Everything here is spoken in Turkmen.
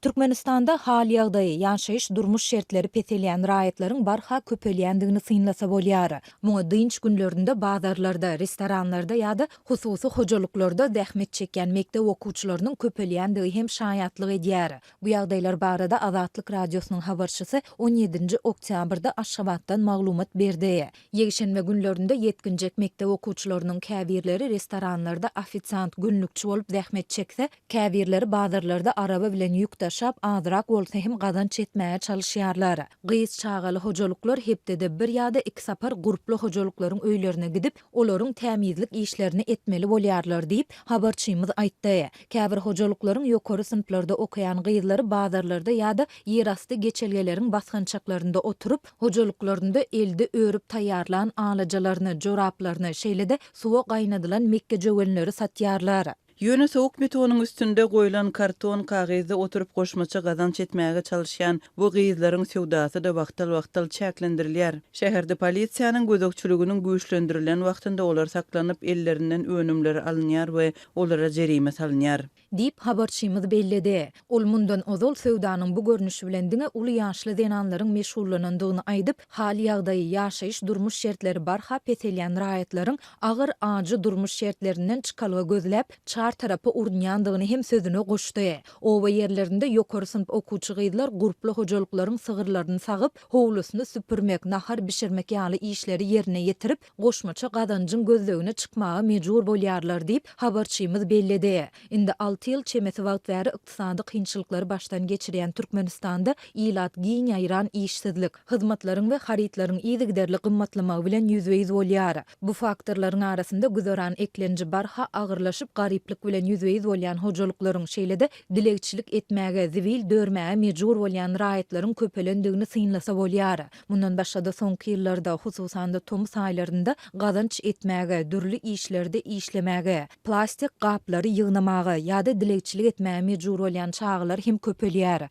Türkmenistanda hal-ýagdaýy, ýaşaýyş-durmuş şertleri peselýän raýatlaryň barha köpelýändigini synlasa bolýar. Muňa dynç günlerinde bazarlarda, restoranlarda ýa-da hususy hojalyklarda zähmet çekýän mekdep okuwçylarynyň köpelýändigi hem şaýatlyk edýär. Bu ýagdaýlar barada Azatlyk Radiosynyň habarçysy on ýedinji oktýabrda Aşgabatdan maglumat berdi. Ýekşenbe günlerinde ýetginjek mekdep okuwçylarynyň käbirleri restoranlarda ofisiant, günlükçi bolup zähmet çekse, Käbirleri bazarlarda araba bilen ýük daşap, azrak bolsa hem gazanç etmäge çalyşýarlar. Gyz çagaly hojalyklar hepdede bir ýa-da iki sapar gurply hojalyklaryň öýlerine gidip, olaryň tämizlik işlerini etmeli bolýarlar diýip, habarçymyz aýtdy. Käbir hojalyklaryň ýokary synplarda okaýan gyzlary bazarlarda ýa-da ýerasty geçelgeleriň basgançaklarynda oturyp, hojalyklarynda elde örüp taýýarlan alajalaryny, joraplaryny, şeýle-de suwa gaýnadylan mekgejöwenleri satýarlar. Ýöne sowuk betonyň üstünde goýlan karton kagyzda oturyp goşmaça gazanç etmäge çalyşýan bu gyzlaryň söwdasy-da wagtal-wagtal çäklendirilýär. Şäherde polisiýanyň gözegçiliginiň güýçlendirilen wagtynda olar saklanyp, ellerinden önümler alynýar we olara jerime salynýar. Diýip, habarçymyz belledi. Ol mundan ozal söwdanyň bu görnüşi bilen diňe uly ýaşly zenanlaryň meşgullanandygyny aýdyp, hal-ýagdaýy, ýaşaýyş-durmuş şertleri barha peselýän raýatlaryň agyr, ajy durmuş şertlerinden çykalga gözläp, çar tarapa urunýandygyny hem sözüne goşdy. Oba ýerlerinde ýokary synp okuwçy gyzlar gurply hojalyklaryň sygyrlaryny sagyp, howlusyny süpürmek, nahar bişirmek ýaly işleri ýerine ýetirip, goşmaça gazanjyň gözlegine çykmaga mejbur bolýarlar diýip, habarçymyz belledi. Indi alty ýyl çemesi wagt bäri ykdysady kynçylyklary başdan geçirýän Türkmenistanda ilat giň ýaýran işsizlik, hyzmatlaryň we harytlaryň yzygiderli gymmatlamagy bilen ýüzbe-ýüz bolýar. Bu faktorlaryň arasynda güzeran eklenji barha agyrlaşyp, garyplyk bilen ýüzbe-ýüz bolýan hojalyklaryň, şeýle-de dilegçilik etmäge, zibil dörmäge mejbur bolýan raýatlaryň köpelendigini synlasa bolýar. Mundan başga-da soňky ýyllarda, hususan-da tomus aýlarynda gazanç etmäge, dürli işlerde işlemäge, plastik gaplary ýygnamaga ýa-da dilegçilik etmäge mejbur bolýan çagalar hem köpelýär.